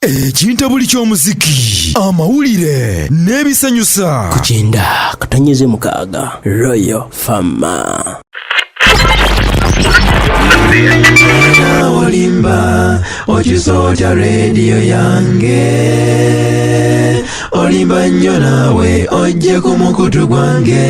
Ekintabuli ky'omuziki, amawulire n'ebisanyusa. Ku 9.6 Royal Fama. Olimba okisootya rediyo yange, olimba nnyo naawe ojje ku mukutu gwange.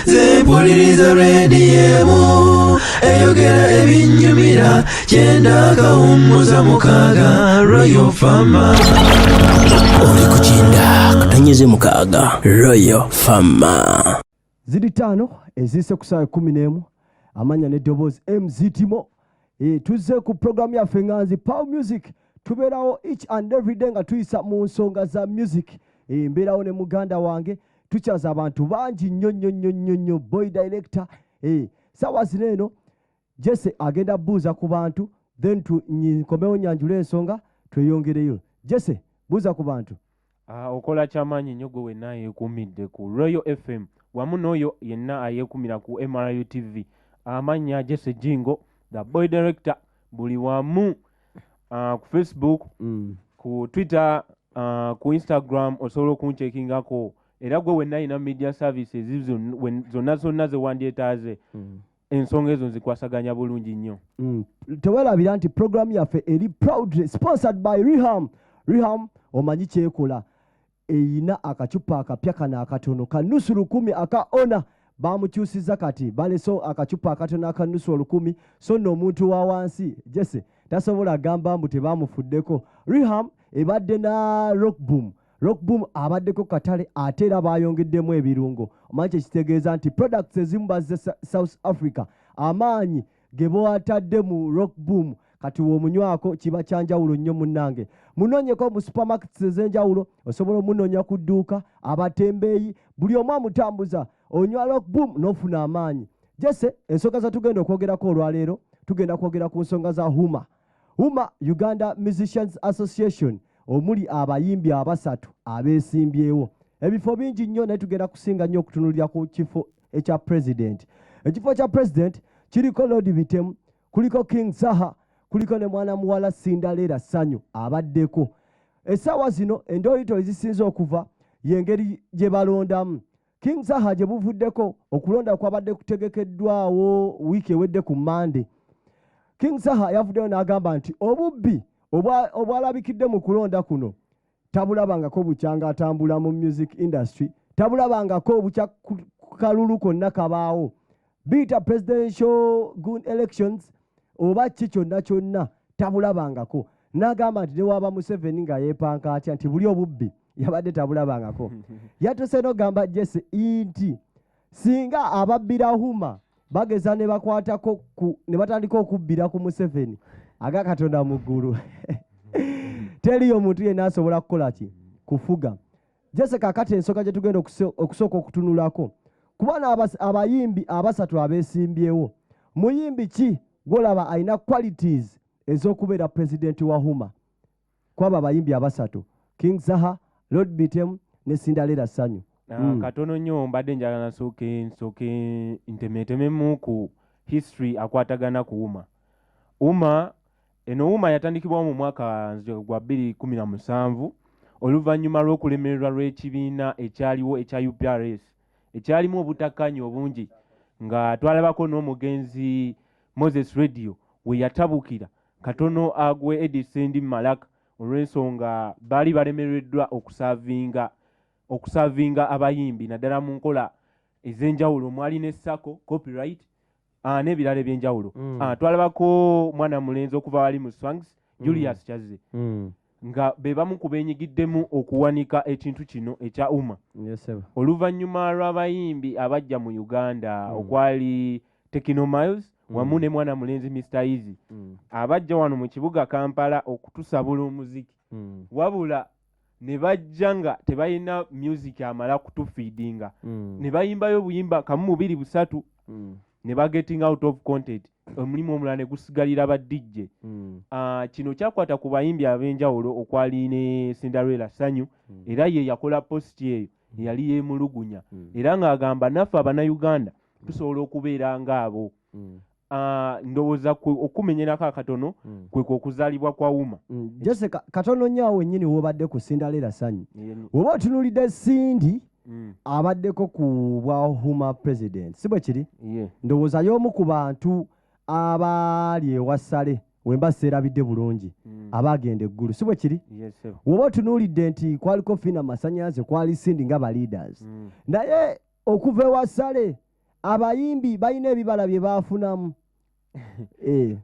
Ze mpuliriza rediyo emu eyogera ebinnyumira, 9.6 Royal Fama. Oli ku 9.6 Royal Fama. Ziri 5 eziyise ku ssaawa 11. Amanya n'eddoboozi MZTmo. Tuzze ku programu yaffe Nganzi Power Music. Tubeerawo each and every day nga tuyisa mu nsonga za music. Mbeerawo ne muganda wange, tukyaza abantu bangi nnyo nnyo nnyo nnyo nnyo. Boy Director, saawa zino eno Jesse agenda buuza ku bantu, then nkomewo nyanjula ensonga tweyongereyo. Jesse, buuza ku bantu. Okola kyamaanyi nnyo gwe wenna ayeekuumidde ku Royal FM wamu n'oyo yenna ayeekuumira ku MRU TV. Amannya Jesse Jingo, the Boy Director, buli wamu, ku Facebook, ku Twitter, ku Instagram osobola okuncheckingako. Era gwe wenna alina media services zonna zonna ze wandyetaaze, ensonga ezo nzikwasaganya bulungi nnyo. Teweerabira nti programu yaffe eri proudly sponsored by Riham. Riham omanyi kyekola, eyina akacupa akapya kano akatono ka nusu 1000 aka ona bamukyusiza, kati balese akacupa akatono aka nusu 1000. So nno omuntu wa wansi Jese tasobola gamba mbu tebamufuddeko. Riham ebadde na Rock Boom. Rock Boom abaddeko katale, ate era bayongeddemu ebirungo. Omanyi kyekitegeeza nti products ezimu bazze South Africa, amaanyi ge bwatadde mu Rock Boom kati w'omunywako kiba kyanjawulo nnyo. Munnange, munoonyeko mu supermarkets ez'enjawulo, osobola omunoonya ku dduuka, abatembeeyi, buli omu amutambuza. Onywa Rock Boom n'ofuna amaanyi. Jese, ensonga zetugenda okwogerako olwaleero, tugenda kwogera ku nsonga za HUMA, HUMA, Uganda Musicians Association, omuli abayimbi abasatu abeesimbyewo ebifo bingi nnyo, naye tugenda kusinga nnyo okutunulira ku kifo ekya president. Ekifo kya president kiriko Lord Bitemu, kuliko King Saha, kuliko ne mwana muwala Cinderella Sanyu abaddeko. Essaawa zino endoolito ezisinze okuva y'engeri gye balondamu King Saha. Gye buvuddeko okulonda kwabadde kutegekeddwawo wiiki ewedde ku Mande, King Saha yavuddeyo n'agamba nti obubbi obwalabikidde mu kulonda kuno tabulabangako bukyanga atambula mu music industry, tabulabangako obukya kalulu konna kabaawo, biyita presidential good elections oba ki kyonna kyonna, tabulabangako. N'agamba nti newaba Museveni nga yeepanka atya, nti buli obubbi yabadde tabulabangako. Yatuse n'ogamba Jese nti singa ababbira HUMA bageza ne bakwatako ne batandika okubbira ku Museveni, aga Katonda mu ggulu teriyo muntu yenna asobola kukola ki kufuga. Jese, kakati ensonga gye tugenda okusooka okutunulako kuba abayimbi abasatu abeesimbyewo, muyimbi ki gwolaba alina qualities ez'okubeera pulezidenti wa HUMA kwaba abayimbi abasatu, King Saha, Lord Bitem ne Cinderella Sanyu? Katono nnyo mbadde njagala nsooke ntemeetememu ku history akwatagana ku UMA. UMA eno, UMA yatandikibwawo mu mwaka gwa 2017 oluvannyuma lw'okulemererwa lw'ekibiina ekyaliwo ekya UPRS ekyalimu obutakkaanya obungi, nga twalabako n'omugenzi Moses Radio we yatabukira katono agwe Eddie Sendi Malaka olw'ensonga baali balemereddwa okuservinga abayimbi, naddala mu nkola ez'enjawulo mwali ne SACCO, copyright, n'ebirala ebyenjawulo. Twalabako mwana mulenzi okuva wali mu Swangs, Julius Kyazze, nga be bamu ku beenyigiddemu okuwanika ekintu kino ekya UMA. Yes, sir. Oluvannyuma lw'abayimbi abajja mu Uganda okwali Tekno Miles wamu ne mwana mulenzi Mr Eazi, abajja wano mu kibuga Kampala okutusabula omuziki, wabula ne bajja nga tebalina music amala kutufeedinga, ne bayimbayo obuyimba kamu, mubiri, busatu, ne ba getting out of content, omulimu omulala ne gusigalira ba DJ. Kino kyakwata ku bayimbi ab'enjawulo okwali ne Cinderella Sanyu, era ye yakola post eyo eyali yeemulugunya, era ng'agamba naffe Abannayuganda tusobola okubeera ng'abo. Ndowooza okumenyerako akatono kwe okuzaalibwa kwa UMA. Jesse, katono nnyo awo wennyini w'obadde ku Cinderella Sanyu, oba otunuulidde Cindy, abaddeko ku bwa UMA president, si bwe kiri? Yeah. Ndowooza y'omu ku bantu abaali ewa Saleh, wemba seerabidde bulungi, abaagenda eggulu, si bwe kiri? Yes, sir. Woba otunuulidde nti kwaliko Fina Masannyalaze, kwali Cindy nga ba leaders, naye okuva ewa Saleh abayimbi balina ebibala bye baafunamu.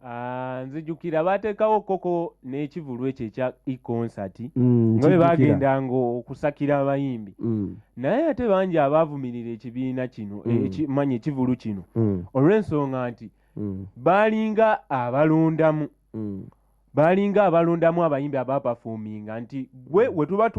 Ah, nzijukira baateekawo koko n'ekivulu ekyo ekya e-concert nga bwe Kijjukira. bagendanga okusakira abayimbi, naye ate bangi abaavumirira ekibiina kino, manya ekivulu kino, olw'ensonga nti baalinga abalondamu, baalinga abalondamu abayimbi abaperforminga, nti gwe we tuba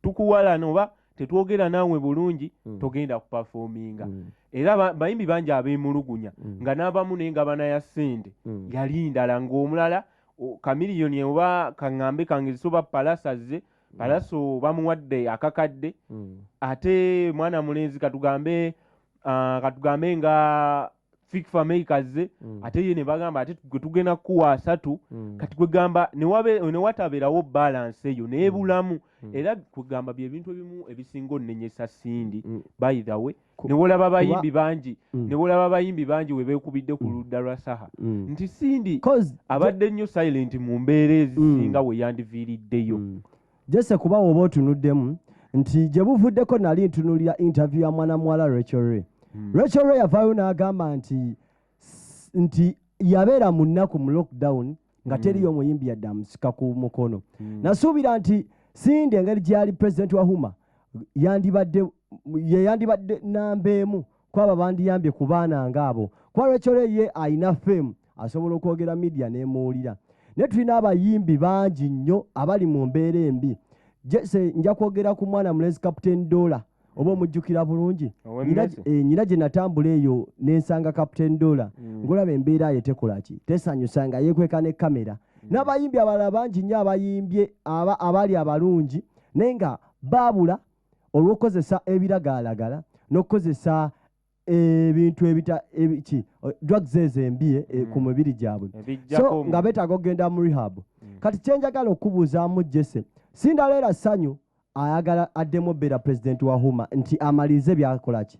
tukuwalana oba tetwogera naawe bulungi, togenda kuperforminga. Era bayimbi bangi abeemulugunya, nga n'abamu naye ngabana ya ssente yali ndala, ng'omulala Chameleone oba kaŋŋambe kangezesa oba Pallaso azze, Pallaso bamuwadde akakadde, ate mwana mulenzi katugambe, katugambe nga Fik Fameica azze, ate ye ne bagamba ate gwe tugenda kukuwa 30. Kati kwegamba ne watabeerawo balance eyo n'ebulamu. Era kwegamba byebintu ebimu ebisinga onnenyesa Cindy. By the way, ne wolaba bayimbi bangi, ne wolaba bayimbi bangi we beekubidde ku ludda lwa Saha, nti Cindy abadde nnyo silent mu mbeera ezisinga we yandiviiriddeyo. Jesse, kuba woba otunuddemu nti gye buvuddeko nali ntunulira interview ya mwana muwala Rachel Ray. Rachel Ray yavaayo n'agamba nti yabeera mu nnaku mu lockdown nga teriyo omuyimbi yadde amusika ku mukono. Nasuubira nti Cindy, engeri gyali president wa UMA, yandibadde ye yandibadde namba emu kwaba bandiyambye ku baana ngaabo, kuba Rachel Ray ye ayina fame, asobola okwogera media n'emuwulira. Naye tulina abayimbi bangi nnyo abali mu mbeera embi. Jesse, nja kwogera ku mwana mulenzi Captain Dollar, oba omujjukira bulungi? Ow'emmese? Nyina gye natambula eyo nensanga Captain Dollar, ngolaba embeera ye tekola ki, tesanyusa, nga yeekweka ne kamera. N'abayimbi abalala bangi nnyo abayimbye abaali abalungi, naye nga baabula olw'okukozesa ebiragalalagala n'okukozesa ebintu ebita ki, drugs ezo embi ku mibiri gyabwe, Ebijjako so nga beetaaga okugenda mu rehab. Kati kyenjagala okubuuzaamu Jesse, Cinderella Sanyu ayagala addemu obeera pulezidenti wa UMA, nti amalirize byakola ki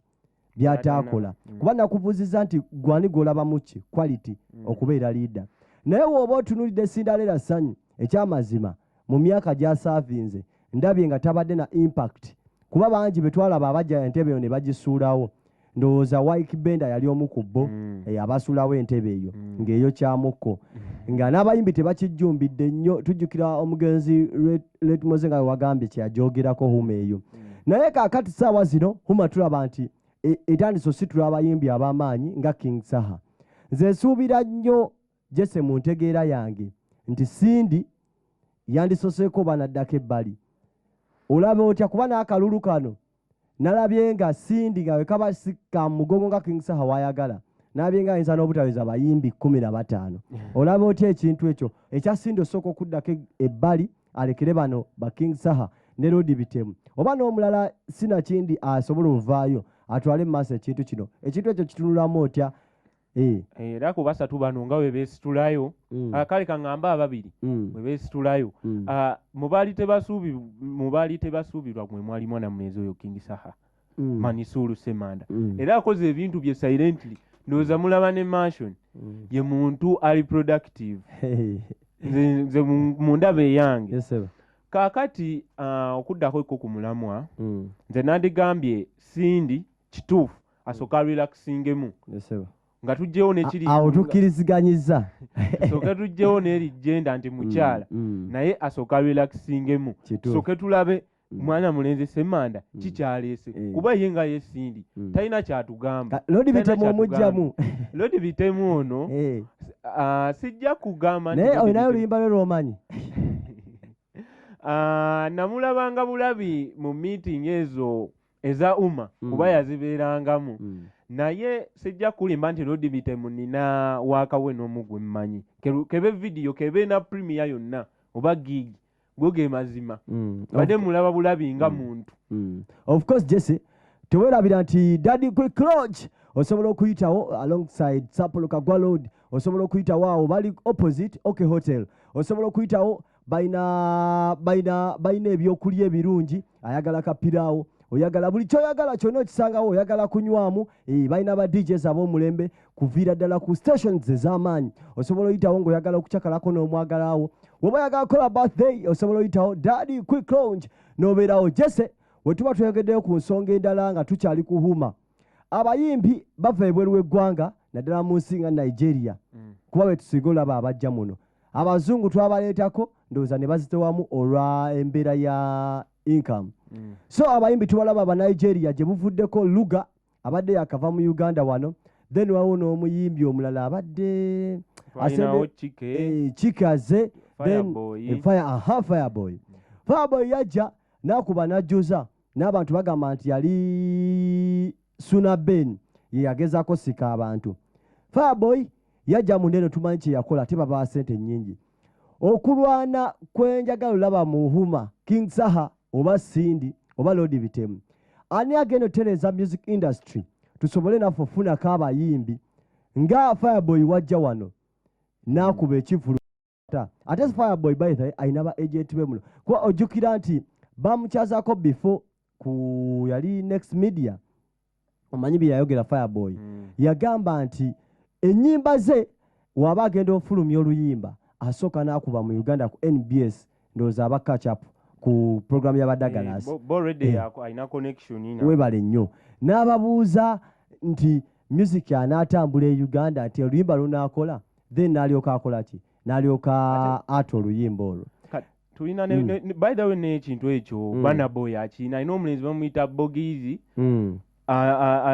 byataakola, kuba nakubuuziza nti gwani gwolabamu ki quality okubeera leader. Naye woba otunulidde Cinderella Sanyu, ekyamazima mu myaka gyasaavinze ndabye nga tabadde na impact, kuba bangi betwalaba abajja entebe eyo ne bagisuulawo. Ndowooza Ykee Benda yali omu ku bo abasuulawo entebe eyo ng'eyo kyamukko, nga n'abayimbi tebakijjumbidde nnyo. Tujjukira omugenzi Ret Moze nga wagambye kyeyajogerako UMA eyo. Naye kaakati saawa zino UMA tulaba nti etandise ositula abayimbi ab'amaanyi nga King Saha. Nze nsuubira nnyo Jesse, mu ntegeera yange, nti Cindy yandisoseeko banaddako ebbali. Olaba otya? Kuba n'akalulu kano nalabye nga Cindy nga wekaba si ka mugongo nga King Saha wayagala, nalabye nga ayinza n'obutaweza bayimbi 15. Olaba otya ekintu ekyo ekya Cindy osooka okuddako ebbali alekere bano ba King Saha ne Lodi Bitemu oba n'omulala sinakindi asobola ovaayo atwale mu maaso ekintu kino? Ekintu ekyo kitunulamu otya? Era ku basatu bano nga bwe beesitulayo, kale kaŋŋambe ababiri bwe beesitulayo, mu baali tebasuubirwa mwe mwali mwana mulenzi oyo King Saha Manisuulu Semanda. Era akoze ebintu bye silently. Ndowooza mulaba ne mansion ye muntu ali productive. Nze mu ndaba eyange. Yes, sir. Kaakati okuddako ekko ku mulamwa, nze nandigambye Cindy kituufu asooka relaxingemu Yes, sir. nga tuggyewo nekiri. Awo tukkiriziganyiza. Tusooke tuggyewo n'eri gender nti mukyala, naye asooka relaxingemu. Tusooke tulabe mwana mulenzi Semanda kikyaleese, kuba ye nga ye Cindy talina kyatugamba. Lodi Talina Bitemu kyatugamba. omugjamu? Lodi Bitemu ono, sijja kugamba nti Naye Lodi olinayo Bitemu- oluyimba lwe lwomanyi? Namulabanga bulabi mu meeting ezo eza UMA, kuba yazibeerangamu, naye sijja kulimba nti Lodi Bitemu nina waakawe n'omu gwe mmanyi. Kebe video kebe na premier yonna oba gig, go ge mazima. Badde mulaba bulabi nga muntu. Of course, Jesse, tewerabira nti Daddy Quick Lodge. Osobola okuyitawo alongside Sapporo Kagwa Road, osobola okuyitawo awo bali opposite OK Hotel. Osobola okuyitawo, balina balina balina ebyokulya ebirungi. Ayagala kapiraawo, oyagala buli kyoyagala kyonna okisangawo. Oyagala kunywamu, balina ba DJs ab'omulembe kuviira ddala ku stations ez'amaanyi. Osobola oyitawo ng'oyagala okucakalako n'omwagalawo. Woba oyagala kukola birthday, osobola oyitawo Daddy Quick Lounge n'obeerawo. Jesse, we tuba tweyongeddeyo ku nsonga endala nga tukyali ku UMA, abayimbi bava ebweru w'eggwanga, naddala mu nsi nga Nigeria, kuba bwe tusiga olaba abajja muno. Abazungu twabaleetako, ndowooza ne bazitowamu olwa embeera ya income. So abayimbi tubalaba Abanigeria gye buvuddeko. Luga abadde yakava mu Uganda wano, then waliwo n'omuyimbi omulala abadde Twalinawo Chike. Chike aze, then Fireboy. Aha, Fireboy. Fireboy yajja n'akuba n'ajjuza, n'abantu bagamba nti yali Suna Ben ye yagezaako sika abantu. Fireboy yajja munene, tumanyi kye yakola, ate babawa sente nnyingi. Okulwana kwenjagala olaba mu UMA, King Saha oba Cindy oba Lodi Bitemu, ani agenda otereeza music industry tusobole naffe ofunako abayimbi nga Fireboy wajja wano n'akuba ekivulu? Ate Fireboy, by the way, ayina ba agent be muno, kuba ojjukira nti bamukyazaako before ku yali Next Media. Omanyi bye yayogera Fireboy? Yagamba nti ennyimba ze waba agenda ofulumya oluyimba, asooka n'akuba mu Uganda ku NBS, ndowooza aba catch up ku programu y'abadagalas. Bo already alina connection na Webale nnyo. N'ababuuza nti music anaatambula e Uganda, nti oluyimba lunaakola, then n'alyoka akola ki? N'alyoka ata oluyimba olwo. Tulina by the way, n'ekintu ekyo Burna Boy akirina. Alina omulenzi bamuyita Bogizi,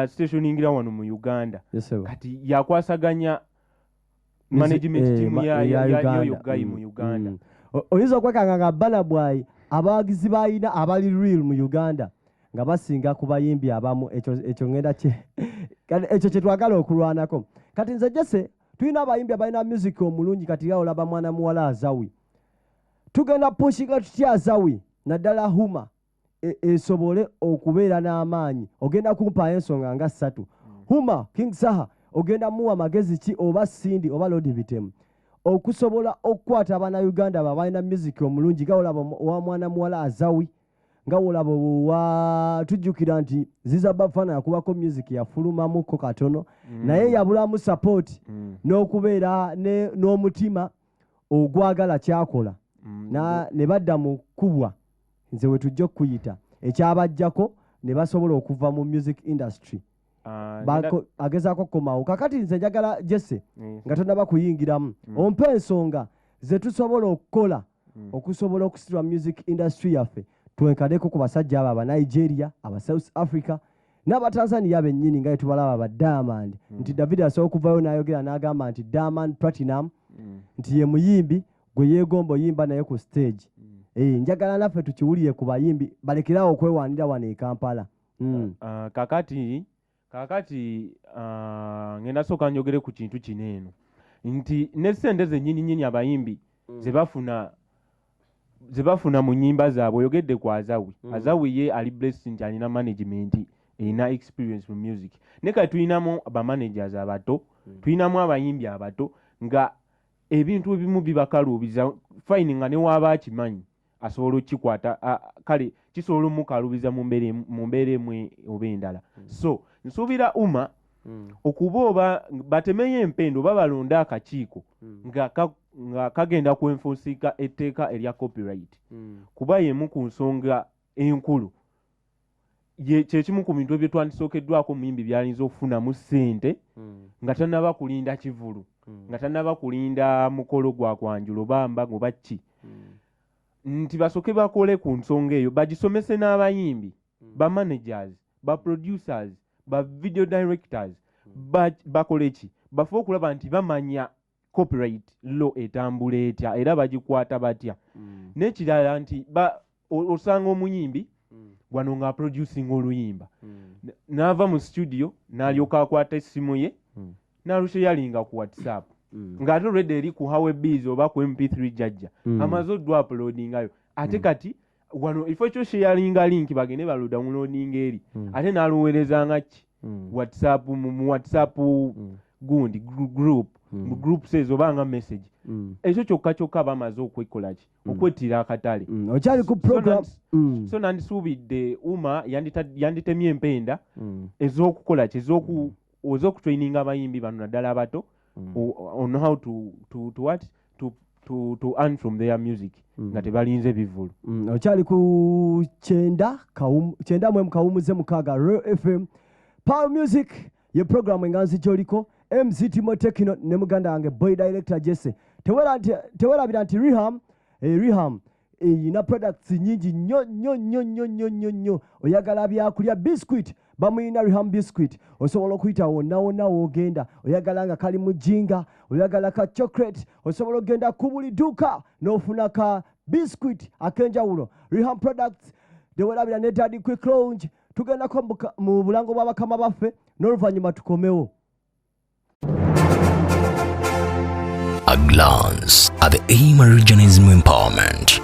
stationingira wano mu Uganda. Yes, sir. Kati yakwasaganya management team ya Uganda. yoyo guy mu Uganda. Oyinza okwekanga nga Burna Boy abawagizi balina abali real mu Uganda nga basinga ku bayimbi abamu. Ekyo ngenda kati ekyo kye twagala okulwanako. Kati nze Jesse, tulina abayimbi abalina music omulungi. Kati nga olaba mwana muwala Azawi, tugenda pushinga tutya Azawi, naddala UMA esobole okubeera n'amaanyi? Ogenda kumpaayo ensonga nga ssatu. UMA, King Saha ogenda muwa magezi ki, oba Cindy oba Lodi Bitemu, okusobola okukwata Abannayuganda abo abalina music omulungi, nga olaba owa mwana muwala Azawi, nga olaba owa, tujjukira nti Ziza Bafana yakubako music yafulumamuko katono, naye yabulamu support n'okubeera n'omutima ogwagala kyakola ne badda mu kkubwa. Nze we tujja okukuyita ekyabajjako ne basobola okuva mu music industry. Agezaako okukomawo. Kakati nze njagala Jesse, nga tonaba kuyingiramu, ompe ensonga ze tusobola okukola okusobola okusitula music industry yaffe, twenkaneko ku basajja abo Aba Nigeria, aba South Africa n'Abatanzania bennyini nga yetubalaba ba Diamond, nti David asobola okuvayo n'ayogera n'agamba nti Diamond Platinum nti ye muyimbi gwe yeegomba oyimba naye ku stage. Njagala naffe tukiwulire ku bayimbi, balekerawo okwewanira wano e Kampala. Ah, kakati ngenda sooka njogere ku kintu kino eno nti ne sente zennyini nnyini abayimbi ze bafuna mu nnyimba zaabwe. Oyogedde ku Azawi. Azawi ye ali blessed nti alina management erina experience mu music, naye kati tulinamu bamanagers abato, tulinamu abayimbi abato nga ebintu ebimu bibakaluubiza. Fine, nga newaaba akimanyi asobola okukikwata, kale kisobola omukaluubiza mu mbeera emu oba endala. So nsuubira UMA okuba oba batemeyo empendo oba balonde akakiiko nga kagenda kwenfuusika etteeka erya copyright, kuba yemu ku nsonga enkulu. Kyekimu ku bintu ebyetwandisookeddwako omuyimbi byayinza okufunamu ssente nga tannaba kulinda kivulu, nga tannaba kulinda mukolo gwa kwanjula oba mbaga oba ki, nti basooke bakole ku nsonga eyo, bagisomese n'abayimbi, ba managers, ba producers, ba video directors, bakole ki, bafe okulaba nti bamanya copyright law etambula etya era bagikwata batya. N'ekirala nti osanga omuyimbi wano ng'aproducing oluyimba, n'ava mu studio n'alyoka akwata essimu ye n'alusharinga ku WhatsApp, ng'ate olwedde eri ku Hawe Bees oba ku MP3 jajja amaze oddu uploadingayo. Ate kati wano ifo ekyo sharinga link, bagende baludownloadinga eri, ate n'aluweereza nga ki. WhatsApp, mu WhatsApp gundi group, mu groups ezo oba nga message, ekyo kyokka kyokka bamaze okwekola ki, okwettira akatale. Okyali ku program. So nandisuubidde UMA yanditemye empenda ez'okukola ki, ez'okutraininga abayimbi bano, naddala abato, on how to what to earn from their music nga tebalinze bivulu. Okyali ku 91 kawumuze 6 Royal FM. Power Music ye programu enganzi gy'oliko, MC Timo Tekino ne muganda wange Boy Director Jesse. Tewerabira nti Riham eyina products nyingi nnyo nnyo nnyo nnyo nnyo nnyo nnyo. Oyagala byakulya, biscuit bamuyina Riham biscuit, osobola okuyita wonna wonna w'ogenda. Oyagala nga kali mu jinga, oyagala ka chocolate, osobola okugenda ku buli dduuka n'ofuna ka biscuit ak'enjawulo. Riham products. Tewerabira ne Daddy Quick Lounge. Tugendako mu bulango bw'abakama baffe n'oluvannyuma tukomewo. A glance at the AIM Journalism Empowerment.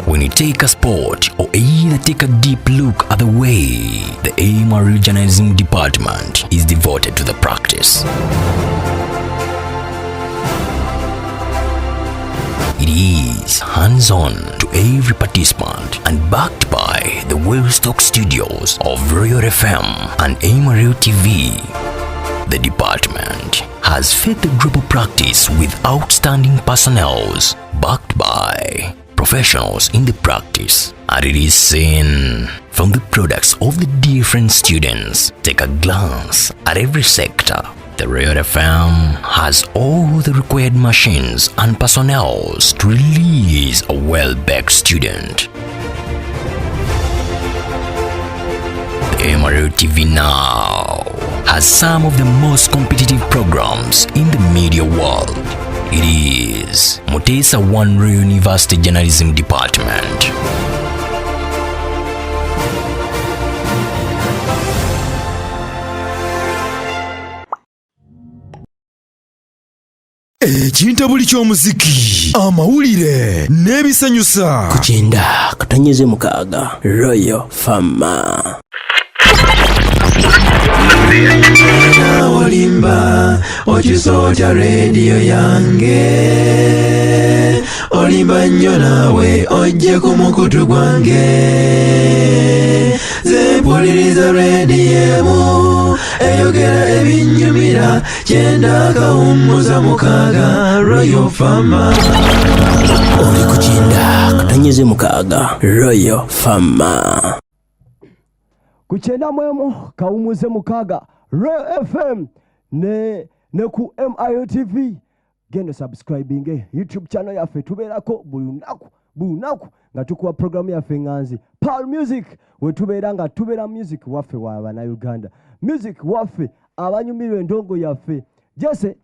When you take a spot or either take a deep look at the way the AIM Journalism Department is devoted to the practice. It is hands-on to every participant and backed by the well-stocked studios of Royal FM and AMRU TV. The department has fed the global practice with outstanding personnel backed by professionals in the practice, and it is seen from the products of the different students. Take a glance at every sector. The Royal FM has all the required machines and personnel to release a well-backed student. The MRU TV now has some of the most competitive programs in the media world. It is Mutesa One Royal University Journalism Department. Ekintabuli ky'omuziki, amawulire n'ebisanyusa. Ku 90.6 Royal Fama. Olimba okisotya rediyo yange, olimba nnyo naawe ojje ku mukutu gwange. Nze mpuliriza rediyo emu eyogera ebinnyumira, 90.6 Royal Fama. Oli ku 90.6 Royal Fama. Ku 91.6 Royal FM ne ku MIO TV. Genda subscribing YouTube channel yaffe, tubeerako buli lunaku buli lunaku nga tukuwa programu yaffe enganzi Pearl Music, we tubeera nga tubeera music waffe wa Bannayuganda, music waffe abanyumirwa endongo yaffe. Jesse,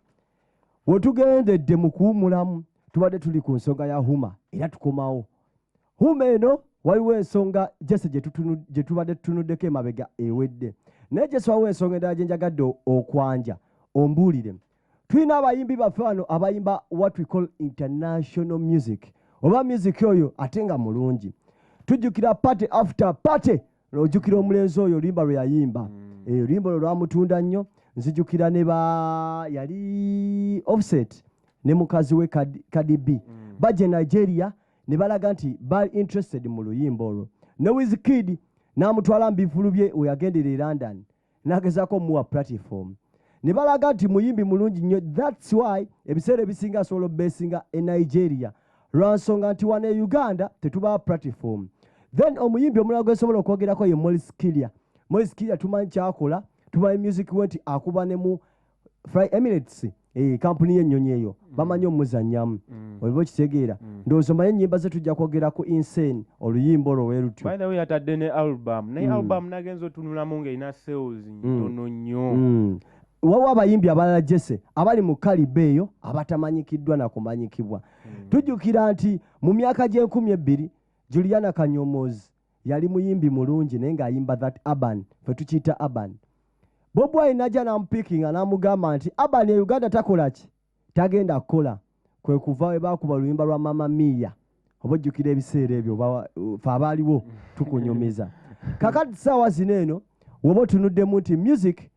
we tugendedde mu kuwummulamu tubadde tuli ku nsonga ya Huma, era tukomawo Huma eno. Waliwo ensonga Jesse gye tubadde tutunuddeko emabega ewedde, naye Jesse, waliwo ensonga endala gye njagadde okwanja ombuulire. Tulina abayimbi baffe wano abayimba what we call international music, oba music oyo ate nga mulungi. Tujjukira Party After Party, ojjukira omulenzi oyo oluyimba lwe yayimba? Oluyimba olwo lwamutunda nnyo. Nzijukira ne ba yali Offset ne mukazi we Cardi B bajja e Nigeria ne balaga nti bali interested mu luyimba olwo, ne Wizkid n'amutwala mu bivulu bye we yagendera e London, n'agezaako omuwa platform, ne balaga nti muyimbi mulungi nnyo. That's why ebiseera ebisinga asobola obeesinga e Nigeria, lwa nsonga nti wano e Uganda tetubawa platform. Then omuyimbi omulala gwe nsobola okwogerako ye Maurice Kirya. Maurice Kirya tumanyi kyakola, tumanyi music we nti akuba ne mu Fly Emirates, kampuni y'ennyonyi eyo, bamanyi omuzannyamu. Oba okitegeera? Ndowooza omanyi ennyimba ze tujja kwogera ku Insane, oluyimba olwo we lutyo. By the way, yatadde ne album, naye album nagenza otunulamu ng'erina sales ntono nnyo. Waliwo abayimbi abalala, Jesse, abali mu caliber eyo abatamanyikiddwa na kumanyikibwa. Tujjukira nti mu myaka gy'e 2000 Juliana Kanyomozi yali muyimbi mulungi, naye ng'ayimba that urban, fe tukiyita urban. Bobi Wine najja n'amupikinga n'amugamba nti urban e Uganda takola ki, tagenda kukola. Kwe kuva we baakuba oluyimba lwa Mama Mia, oba ojjukira ebiseera ebyo, fe abaaliwo tukunyumiza. Kakati saawa zino eno woba otunuddemu nti music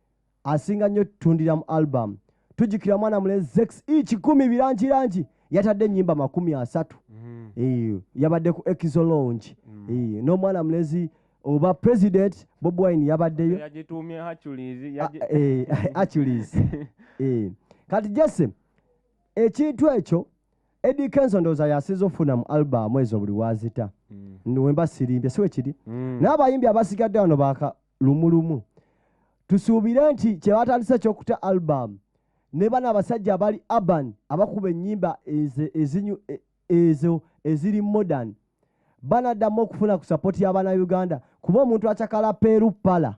asinga nnyo tutundira mu album. Tujjukira mwana mulenzi Zex E kikumi birangirangi yatadde ennyimba 30. Yabadde ku Exo Lounge. N'omwana mulenzi oba president Bobi Wine yabaddeyo. Yagituumye Hercules. Hercules. Kati Jesse, ekintu ekyo Eddy Kenzo ndowooza yasinze okufuna mu album ezo buli waazita. Wemba sirimbye, si we kiri? N'abayimbi abasigadde wano baaka lumulumu. Tusuubire nti kye batandise ekyokuta album ne bano abasajja abali urban abakuba ennyimba ezo eziri modern banaddamu okufuna ku support y'Abannayuganda, kuba omuntu akyakala peeru pala,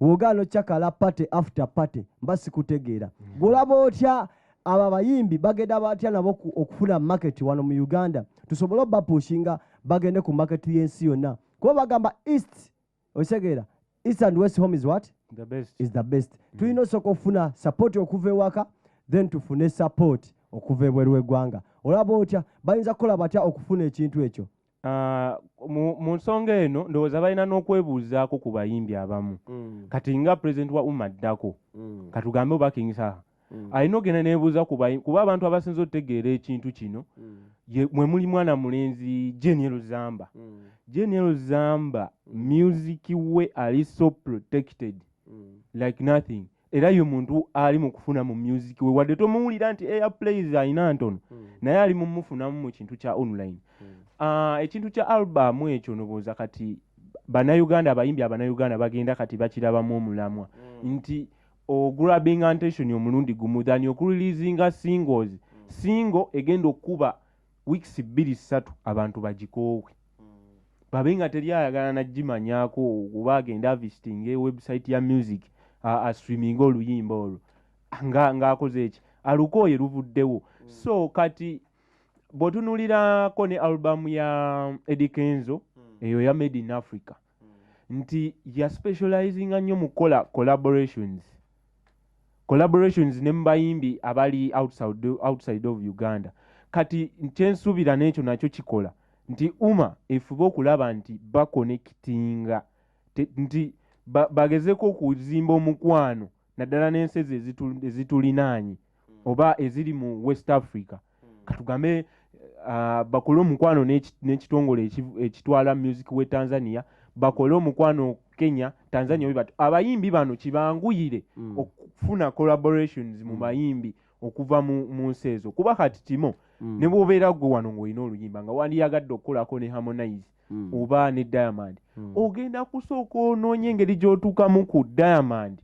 Bw'ogaana okyakala party after party mba sikutegeera. Gw'olaba otya abo abayimbi bagenda batya nabo okufuna market wano mu Uganda, tusobole obapushinga bagende ku market y'ensi yonna, kuba bagamba east, okitegeera, east and west home is what? The best. Is the best. Tulina osooka okufuna support okuva ewaka, then tufune support okuva ebweru w'eggwanga. Olaba otya bayinza kukola batya okufuna ekintu ekyo? Mu nsonga eno ndowooza balina n'okwebuuzaako ku bayimbi abamu. Kati nga president wa UMA addako, katugambe oba King Saha, alina ogenda neebuuza ku bayimbi, kuba abantu abasinze okutegeera ekintu kino mwe muli mwana mulenzi Geniel Zamba. Geniel Zamba music we ali so protected like nothing, era ye muntu ali mu kufuna mu music we, wadde tomuwulira nti airplays alina ntono, naye ali mu mufunamu mu kintu kya online. Ekintu kya album ekyo ndowooza kati bannayuganda, abayimbi abannayuganda bagenda kati bakirabamu omulamwa nti ograbbing attention omulundi gumu than okureleasinga singles. Single egenda okuba weeks 2-3 abantu bagikoowe, babe nga teri ayagala nagimanyaako, kuba agenda avisitinga website ya music, astreaminga oluyimba olwo ng'akoze eki alukooye luvuddewo. So kati bw'otunuulirako ne album ya Eddy Kenzo eyo ya Made in Africa, nti ya specializinga nnyo mu kukola collaborations ne mu bayimbi abali outside of Uganda. Kati kyensuubira n'ekyo nakyo kikola nti UMA efube okulaba nti baconnectinga, nti bagezeeko okuzimba omukwano naddala n'ensi ezo ezitulinaanye oba eziri mu West Africa. Katugambe bakole omukwano n'ekitongole ekitwala music we Tanzania, bakole omukwano Kenya, Tanzania, bwe batyo abayimbi bano kibanguyire okufuna collaborations mu bayimbi okuva mu nsi ezo. Kuba kati Timo, ne bw'obeera gwe wano ng'olina oluyimba nga wandiyagadde okukolako ne Harmonize oba ne Diamond, ogenda kusooka onoonye engeri gy'otuukamu ku Diamond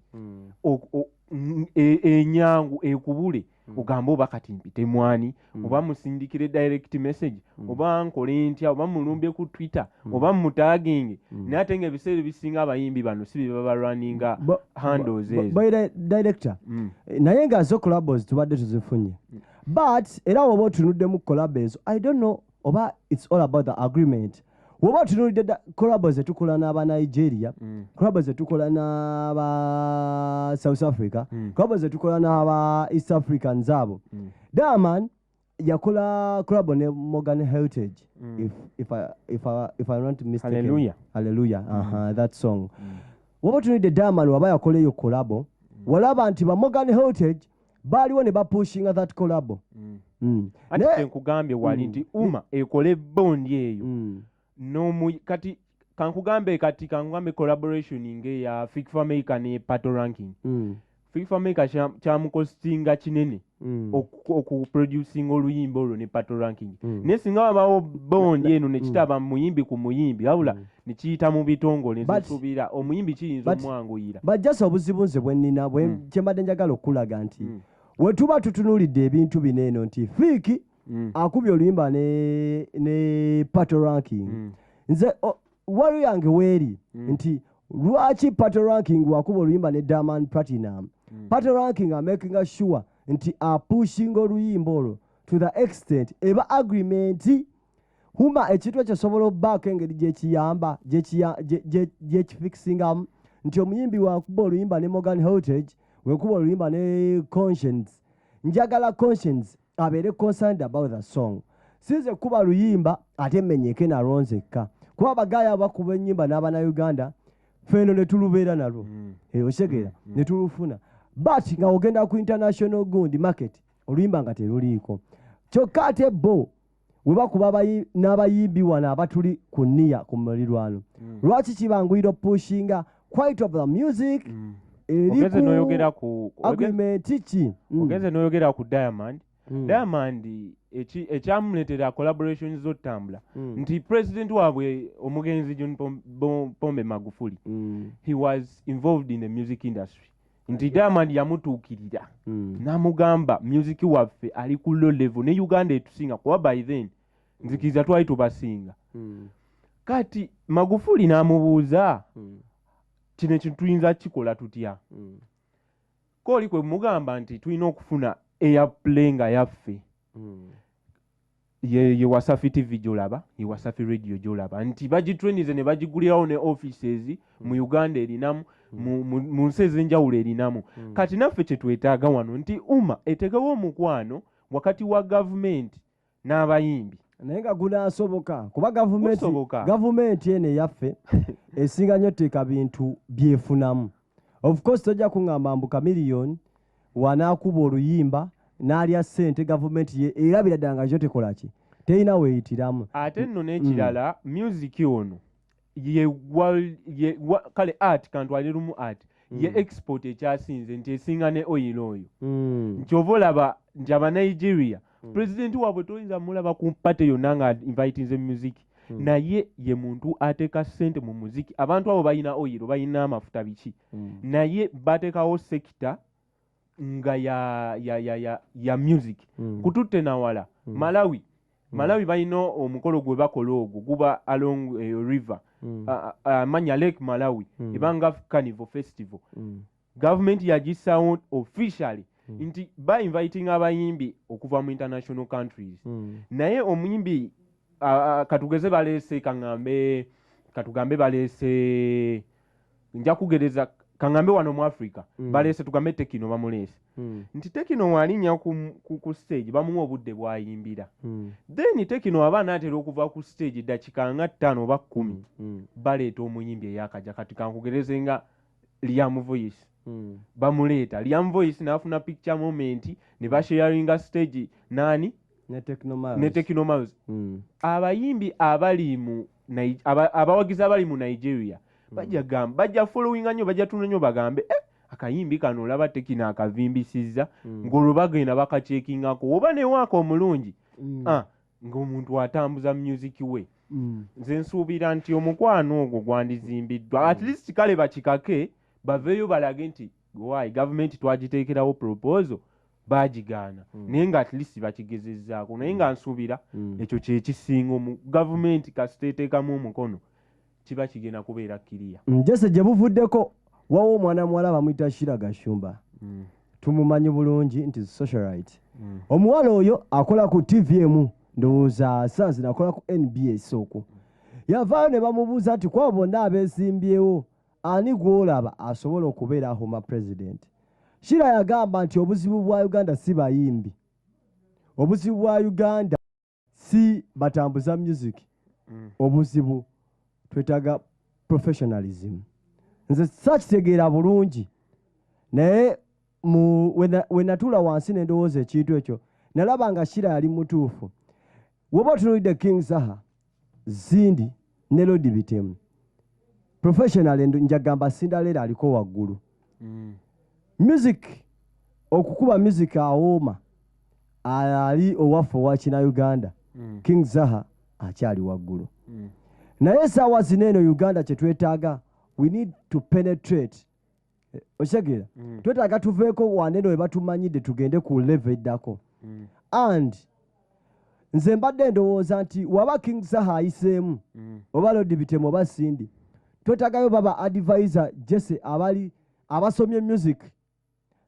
enyangu ekubule, ogambe oba kati mpite mwani, oba musindikire direct message, oba nkole ntya, oba mulumbye ku Twitter, oba mutaginge. Naye ate ng'ebiseera ebisinga abayimbi bano si be babalwaninga handles ezo. By the director. Naye nga zo collabos tubadde tuzifunye, but era woba otunuddemu collab ezo, I don't know oba it's all about the agreement. Woba otunuulidde collabo zetukola n'aba Nigeria, collabo zetukola n'aba South Africa, collabo zetukola n'aba East Africans abo, Diamond yakola collabo ne Morgan Heritage, if I'm not mistaken. Hallelujah. Hallelujah. That song. Woba otunuulidde Diamond waba yakola eyo collabo, walaba nti ba Morgan Heritage baaliwo ne bapushinga that collabo. Ati kyenkugambye wali nti UMA ekole bond eyo n'omu. Kati kankugambe collaboration ng'eya Fik Fameica ne Patoranking. Fik Fameica kyamukostinga kinene okuproducinga oluyimba olwo ne Patoranking, naye singa wabawo bond eno nekitaba muyimbi ku muyimbi, wabula nekiyita mu bitongole, nsuubira omuyimbi kiyinza omwanguyira. But just obuzibu nze bwe nnina kye mbadde njagala okulaga nti we tuba tutunuulidde ebintu bino eno nti Fik akubye oluyimba ne Patoranking, nze wali yange weeri nti lwaki Patoranking wakuba oluyimba ne Diamond Platinum, Patoranking amakinga sure nti apushinga oluyimba olwo to the extent eba agreement. UMA ekintu ekyo sobola obbaako engeri gyekiyamba gyekifixingamu nti omuyimbi wakuba oluyimba ne Morgan Heritage, wekuba oluyimba ne Conscience, njagala Conscience abeere concerned about the song. Sinze kuba luyimba ate menyeke nalwo nzekka. Kuba abagaaya bakuba ennyimba n'abannayuganda, ffe ne tulubeera nalwo. Okitegeera? Ne tulufuna, but nga ogenda ku international gundi market, oluyimba nga teruliiko. Kyokka ate bo we bakuba n'abayimbi wano abatuli ku niya ku mulirwano, lwaki kibanguyira opushinga quite of the music eri Ogenze ku n'oyogera ku agreement ki? Ogenze n'oyogera ku Diamond. Diamond ekyamuleetera collaboration z'otambula nti president waabwe omugenzi John Pombe Magufuli, he was involved in the music industry, nti Diamond yamutuukirira n'amugamba music waffe ali ku low level ne Uganda etusinga, kuba by then nzikiriza twali tubasinga. Kati Magufuli n'amubuuza, kino ekintu tuyinza kikola tutya? Kooli kwe mugamba nti tulina okufuna airplay nga yaffe, ye Wasafi TV gyolaba, ye Wasafi Radio gyolaba, nti bagitrainize ne bagigulirawo ne offices mu Uganda erinamu, mu nsi ez'enjawulo erinamu. Kati naffe kyetwetaaga wano nti UMA etegewo omukwano wakati wa gavumenti n'abayimbi. Naye nga gunaasoboka? Kuba gavumenti Gusoboka. Gavumenti eno eyaffe esinga nnyo teeka bintu byefunamu. Of course tojja kuŋŋamba mbu Chameleone wanaakuba oluyimba n'alya ssente, gavumenti ye erabira ddala nga kyo tekola ki, terina weeyitiramu. Ate nno n'ekirala, music ono ye, kale art, kantwale lumu art ye export ekyasinze nti esinga ne oil oyo. Nti ova olaba nti Abanigeria, pulezidenti waabwe toyinza mulaba ku party yonna nga invitinze music, naye ye muntu ateeka ssente mu muziki. Abantu abo balina oil, balina amafuta, biki, naye bateekawo sector nga ya music. Kututte nawala Malawi. Malawi balina omukolo gwe bakola, ogwo guba along river, amanya Lake Malawi, ebanga carnival festival. Gavumenti yagisaawo officially nti ba inviting abayimbi okuva mu international countries, naye omuyimbi katugeze baleese, kaŋŋambe, katugambe baleese, nja kugereza, kaŋŋambe wano mu Africa, baleese, tugambe Tekno, bamuleese nti Tekno walinnya ku stage, bamuwa obudde bwayimbira. Then Tekno aba anaatera okuva ku stage eddakika nga 5 oba 10, baleeta omuyimbi eyakaja. Kati kankugereze nga Liam Voice, bamuleeta Liam Voice n'afuna picture moment ne basharinga stage nani? Ne Tekno Miles. Ne Tekno Miles. Abayimbi abali mu abawagizi abali mu Nigeria bajja gamba, bajja followinga nnyo, bajja tuna nnyo, bagambe, "Eh, akayimbi kano olaba Tekno akavimbisizza." Ng'olwo bagenda bakacheckingako oba newaaka omulungi. Ah, ng'omuntu atambuza music we. Nze nsuubira nti omukwano ogwo gwandizimbiddwa, at least kale bakikake baveeyo balage nti why gavumenti twagiteekerawo proposal bagigaana, naye nga at least bakigezezzaako. Naye nga nsuubira ekyo kyekisinga omu gavumenti kasita eteekamu omukono, kiba kigenda kubeera kiriya. Jese gye buvuddeko wawo omwana muwala bamuyita Shira Gashumba. Tumumanyi bulungi nti socialite. Omuwala oyo akola ku TV emu, ndowooza sanzi nakola ku NBS. Okwo yavaayo ne bamubuuza nti kwabo bonna abeesimbyewo, ani gw'olaba asobola okubeera UMA president? Shira yagamba nti obuzibu bwa Uganda si bayimbi, obuzibu bwa Uganda si batambuza music, obuzibu twetaaga professionalism. Nze sakitegeera bulungi, naye we natuula wansi ne ndowooza ekintu ekyo, nalaba nga Shira yali mutuufu. Woba otunuulidde King Saha, Zindi ne Lodi Bitemu, professional njagamba Cinderella aliko waggulu. Music, okukuba music awooma ali owaffe owa kina Uganda, King Saha akyali waggulu. Naye esaawa zino eno Uganda kyetwetaaga, we need to penetrate. Okitegeera? Twetaaga tuveeko waneno we batumanyidde, tugende ku level eddako. And nze mbadde ndowooza nti waba King Saha ayiseemu, oba Lodi Bitemu oba Sindi, twetaagayo baba advisor Jese abali abasomye music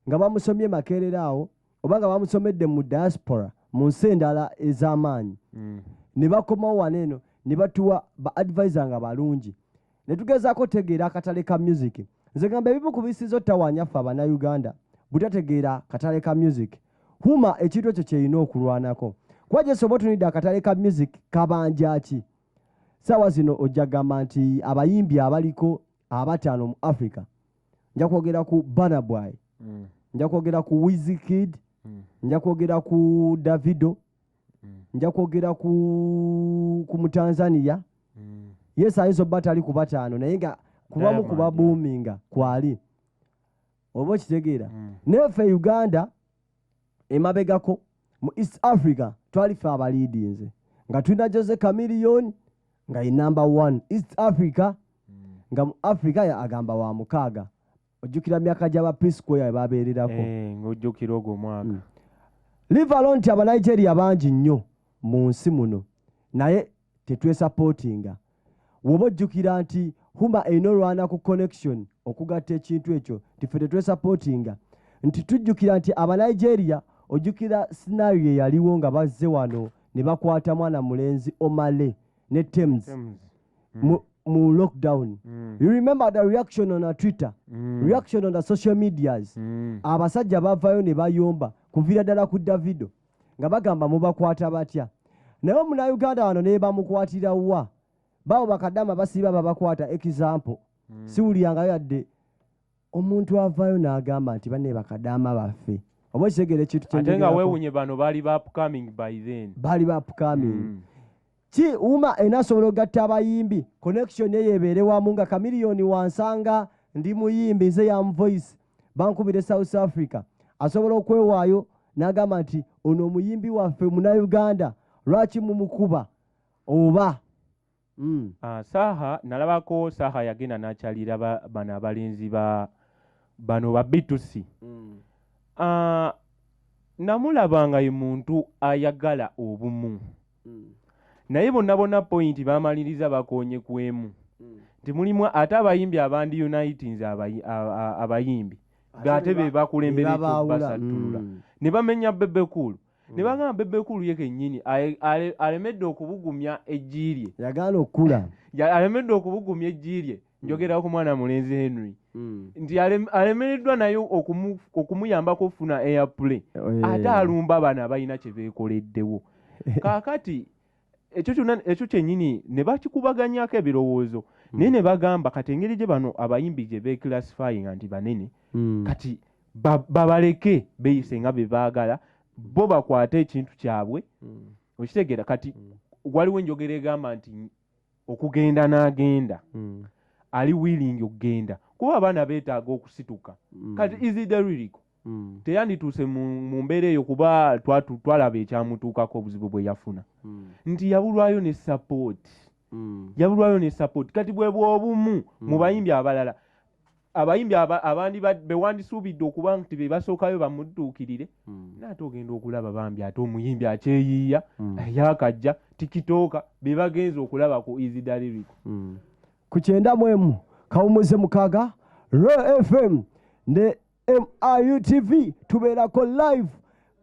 nga bamusomye Makerere awo, oba nga bamusomedde mu diaspora, mu nsi endala ez'amaanyi, ne bakomawo wano eno ne batuwa ba advisor nga balungi, ne tugezaako tegeera akatale ka music. Nze gamba ebimu ku bisiza ottawaanya ffe Abannayuganda butategeera katale ka music. UMA ekintu ekyo kyerina okulwanako, kuba Jese oba otunidde akatale ka music kabanja ki? Saawa zino ojja gamba nti abayimbi abaliko abataano mu Africa, nja kwogera ku Burna Boy, nja kwogera ku Wizkid, nja kwogera ku Davido, nja kwogera ku Mutanzania. Yes, ayinza obba tali ku bataano, naye nga kubamu ku babuuminga kwali, oba okitegeera. Naye ffe Uganda emabegako mu East Africa twali ffe abaliidinze, nga tulina Jose Chameleone nga ye number 1 East Africa, nga mu Africa agamba wa 6. Ojjukira myaka gy'aba P Square babeererako. Ng'ojjukira ogwo omwaka. Leave alone nti Abanigeria bangi nnyo mu nsi muno, naye tetwesapootinga. Woba ojjukira nti Huma erina olwana ku connection okugatta ekintu ekyo, nti ffe tetwesapootinga. Nti tujjukira nti Abanigeria, ojjukira scenario eyaliwo nga bazze wano ne bakwata mwana mulenzi Omale ne Tems mu lockdown. You remember the reaction on a Twitter, reaction on the social medias. Abasajja bavayo ne bayomba kuviira ddala ku Davido nga bagamba mubakwata batya. Naye omunnayuganda wano ne bamukwatira wa? Bawo bakadama basiiba babakwata. Example, siwulyangayo yadde omuntu avaayo n'agamba nti banne bakadama baffe. Oba okitegeera ekintu Ate nga kyenjogerako? weewunye bano baali ba upcoming by then. Baali ba upcoming. Ki Uma enasobola okugatta abayimbi, connection eyo ebeere wamu, nga Chameleone wansanga ndi muyimbi nze Yam Voice, bankubire South Africa, asobola okwewaayo n'agamba nti ono omuyimbi waffe munnayuganda, lwaki mumukuba oba? Saha nalabako, Saha yagenda n'akyalira bano abalenzi ba bano ba B2C. Namulaba nga ye muntu ayagala obumu, naye bonna bonna point bamaliriza bakoonye ku emu, nti mulimu ate abayimbi abandi unitinze abayimbi ate be bakulembera be babaawula. ekyokubasattulula ne bamenya Bebe Cool, ne bagamba Bebe Cool ye kennyini alemedde okubugumya eggi lye. Yagaana okukula. Alemedde okubugumya eggi lye. Njogera ku mwana mulenzi Henry, nti alemereddwa naye okumuyambako okufuna airplay, ate alumba bano abalina kye beekoleddewo. Kaakati ekyo kyonna, ekyo kyennyini ne bakikubaganyako ebirowoozo, naye ne bagamba kati engeri gye bano abayimbi gye beeclassifyinga nti banene, kati babaleke beeyise nga be baagala, bo bakwate ekintu kyabwe. Okitegeera? Kati waliwo enjogera egamba nti okugenda n'agenda, ali willing okugenda, kuba abaana beetaaga okusituka. Kati Eazy the Lyrical teyandituuse mu mbeera eyo, kuba twalaba ekyamutuukako, obuzibu bwe yafuna, nti yabulwayo ne support, yabulwayo ne support. Kati bwe bwobumu mu bayimbi abalala, abayimbi abandi be wandisuubidde okuba nti be basookayo bamudduukirire, naate ogenda okulaba bambi ate omuyimbi akyeyiiya yakajja tikitooka be bagenza okulaba ku Eazy the Lyrical. Ku 91.6 Royal FM ne MIU TV tubeerako live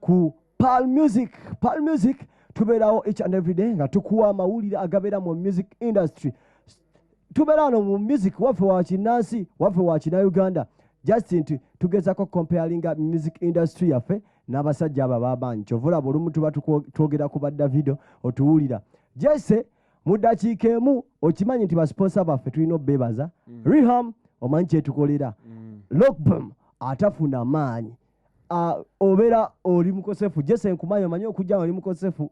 ku Pearl Music. Pearl Music tubeerawo each and every day nga tukuwa amawulire agabeera mu music industry. Tubeera wano mu music waffe wa kinnansi, waffe wa kinnauganda, just nti tugezako comparinga music industry yaffe n'abasajja abo ab'amaanyi. Kyova olaba olumu tuba twogera ku ba Davido, otuwulira jese mu ddakiika emu. Okimanyi nti basponsa baffe tulina obbeebaza. Riham omanyi kyetukolera, Lockbom atafuna maanyi. Obeera oli mukosefu jese, nkumanyi, omanyi okujja nga oli mukosefu.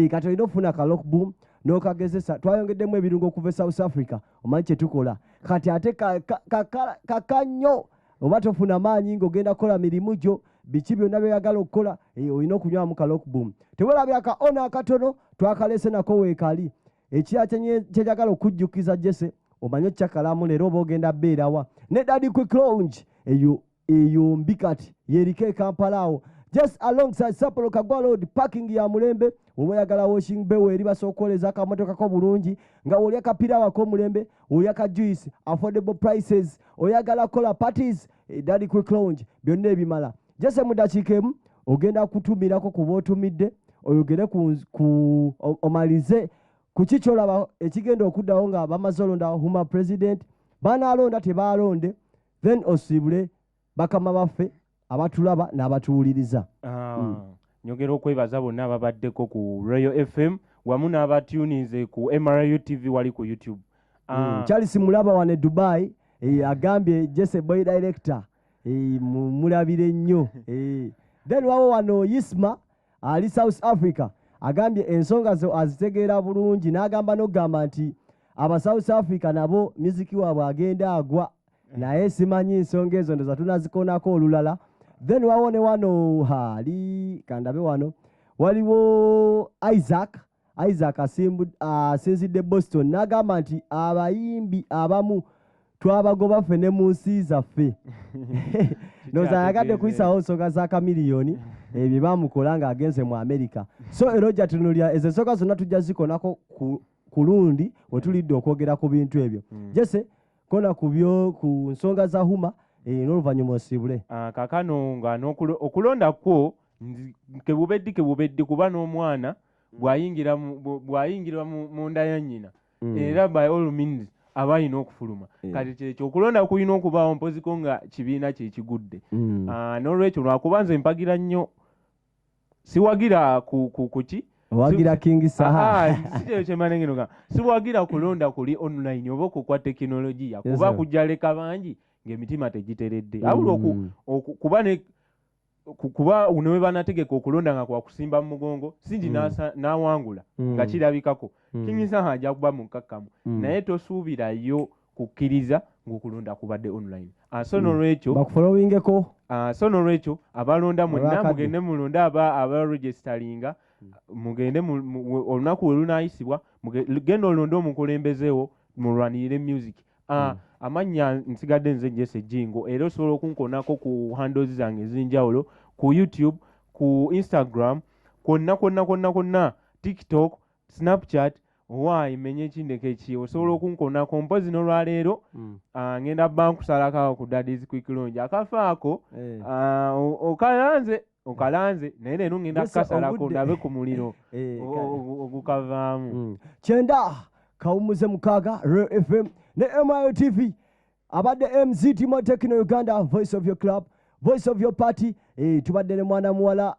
Kati olina okufuna ka Lockboom n'okagezesa. Twayongeddemu ebirungo okuva e South Africa, omanyi kyetukola kati ate kaka nnyo. Oba tofuna maanyi ng'ogenda kukola mirimu gyo, biki byonna byoyagala okukola, olina okunywamu ka Lockboom. Tewerabira ka ona akatono twakalese nako weekali. Ekirala kyenjagala okujjukiza jese, omanyi okyakalamu leero oba ogenda beerawa ne Daddy Quick Lounge eyo eyombi kati yeriko e Kampala awo just alongside Sapolo Kagwa Road, parking ya mulembe. Oba oyagala washing bay eri, basobola okukoleza akamotoka ko bulungi nga olya kapirawo ak'omulembe, olya ka juice, affordable prices. Oyagala kukola parties, Daddy Quick Lounge byonna ebimala. Jese mu dakiika emu ogenda kutumirako kuba otumidde oyogere omalize ku ki kyolaba ekigenda okuddawo nga bamaze olonda Huma president, banaalonda tebaalonde, then osiibule bakama baffe abatulaba n'abatuwuliriza. Nyongera okwebaza bonna ababaddeko ku Royal FM. Wamu n'abatuninze ku MRU TV wali ku YouTube. Charles Mulaba wane Dubai agambye Jesse Boy Director mulabire nnyo. Then wawo wano Isma ali South Africa agambye ensonga zo azitegeera bulungi, n'agamba n'okugamba nti aba South Africa nabo muziki waabwe agenda agwa, naye simanyi ensonga ezo ndoza tunazikonako olulala. Then wawo ne wano ali kandabe wano waliwo Isaac asinzidde Boston n'agamba nti abayimbi abamu twabagoba ffe ne mu nsi zaffe. Ndowooza ayagadde kuyisawo nsonga za Chameleone ebyo bamukola ng'agenze mu America. So era ojja tunulira ezo ensonga zonna tujja zikonako ku lundi we tulidde okwogera ku bintu ebyo. Jesse kona ku byo ku nsonga za Huma n'oluvannyuma osiibule. Kaakano nga okulonda kwo kebubeddi kuba n'omwana bw'ayingira mu nda ya nnyina era by all means aba alina okufuluma. Kati kyekyo okulonda kulina okubaawo mpoziko nga kibiina kye kigudde. N'olwekyo lwakuba nze mpagira nnyo, siwagira ku ki Owagira King Saha. Si kyekyo kye mmanengeno gamba. Siwagira kulonda kuli online oba okukwa tekinologiya kuba kujja leka bangi ng'emitima tegiteredde. Wabula kuba ne kuba ne bwe banategeka okulonda nga kwa kusimba mu mugongo singi n'awangula nga kirabikako. King Saha ajja kuba mukkakkamu naye tosuubirayo kukkiriza ng'okulonda kubadde online. So n'olwekyo bakufollowingeko. So n'olwekyo abalonda mwenna Olwakadde. mugende mulonde, aba registeringa mugende olunaku we lunaayisibwa genda olonde omukulembezewo mulwanirire music. Amannya nsigadde nze Jesse Jingo, era osobola okunkonako ku handles zange ez'enjawulo ku YouTube, ku Instagram, kwonna kwonna kwonna kwonna, TikTok, Snapchat, owaayi menye ekindeko eki osobola okunkonako. Mpozi n'olwaleero ngenda bba nkusalako awo ku Daddy's Quick Lounge akafaako. Okalanze naye leero ngenda Jesse, kukasalako ndabe ku muliro ogukavaamu. 9.6 Royal FM ne MIO TV. Abadde MZ Timo Techno Uganda, voice of your club, voice of your party. Tubadde ne mwana muwala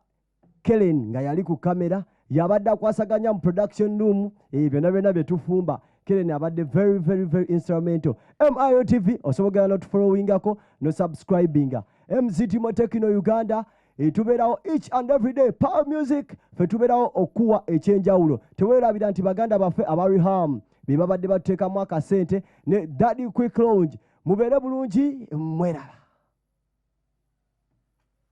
Kellen nga yali ku kamera, yabadde akwasaganya mu production room byonna byonna bye tufumba. Kellen abadde very very very instrumental. MIO TV osobola ogenda n'otufollowingako no subscribinga. MZ Timo Techno Uganda, tubeerawo each and every day, power music, ffe tubeerawo okuwa ekyenjawulo. Teweerabira nti baganda baffe aba Reham be babadde batuteekamu akasente ne Daddy Quick Lounge. Mubeere bulungi, mweraba.